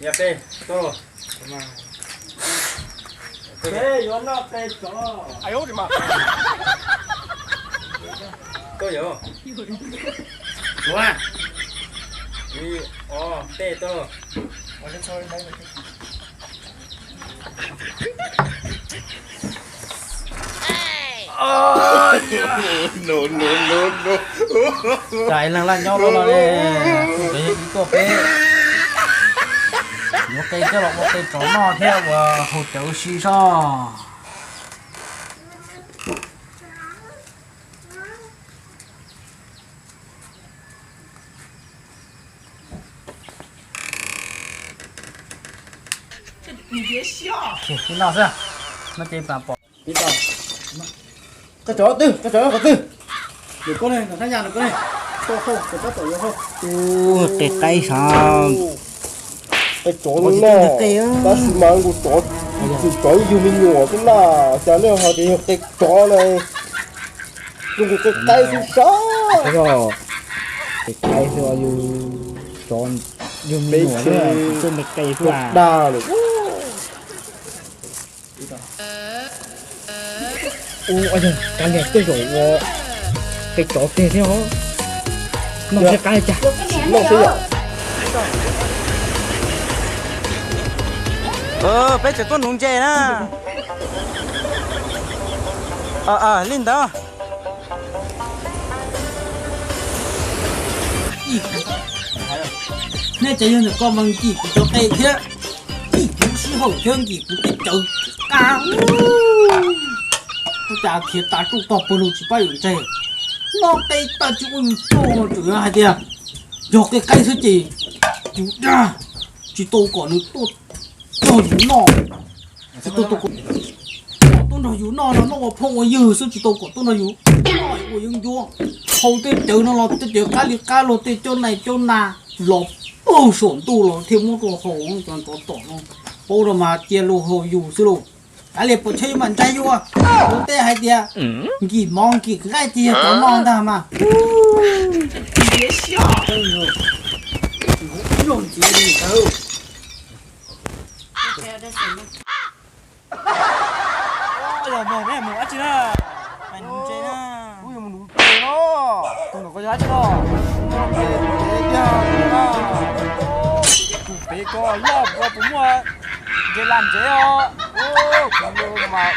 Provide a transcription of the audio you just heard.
Yog qe tuaj los. Peb yuav noj qe tsov. Tuaj yom. Ua, ib, ob, peb tuaj los. Cas leej laj nyob no no ne, tus ntawd yog ib tuaj peb yuav qe coj los ua qe tsov noj thiab ua haus cawv ua si soj. Tsis noj xwb, noj ces pam pom. Qe tsov twg, qe tsov qhov twg? Nws koj ne, nws hab nyas nws koj ne. Ub, qe qaib sav. Qe tsov no, tab sis mas nkaus tsov, nkaus tsov yug me nyuam xwb na, cas nej hais tias yog qe tsov na, zoo nkaus qe qaib xwb sav. Qe qaib xwb, yug tsov, yug me nyuam xwb, qe qaib xwb dag lawm. Ua yog kav liam tej zaum ua qe tsov tiag thiab os. Noj seb qab li cas. Noj seb yom. Peb tseem tuaj nuv ntses na. Li ntawd. Nej tseem yog ntawm koj mas nkim kuv cov qe thiab, nkim kuv sib haum thiab nkim kuv tej cawv qab. Ua cas khiav tas rooj tog pawg lug tsis pab yus ntsaig, noj qe tas tsis ua yus tsaug no tseem yuav hais tias yog qe qaib xwb ces yus dag, tsis tau kom nws tuaj nrog yus noj, tsis tau kom tuaj nrog yus noj no, noj ua phooj ua ywg xwb tsis tau kom tuaj nrog yus noj ua yeeb ncuab. Haus tej cawv no los tej cawv qab li qab los tej cov nais cov nas los puag saum ntuj los thiaj muab rau haus cov tsov tom no. Paub rau mas cia luag haus yus xwb lauj. Kav liam pom tseg yus mam ntsaig yus. Luag tej hais tias nkim mov nkim nqaij ces yog tsov noj ntag mas. Yog mog, nej mus dab tsi na? Mus nuv ntses na. Tus ntawm ko yog dab tsi no? Tus pem ko yog ko puas muaj ntses lam ntsev os? Kuv mas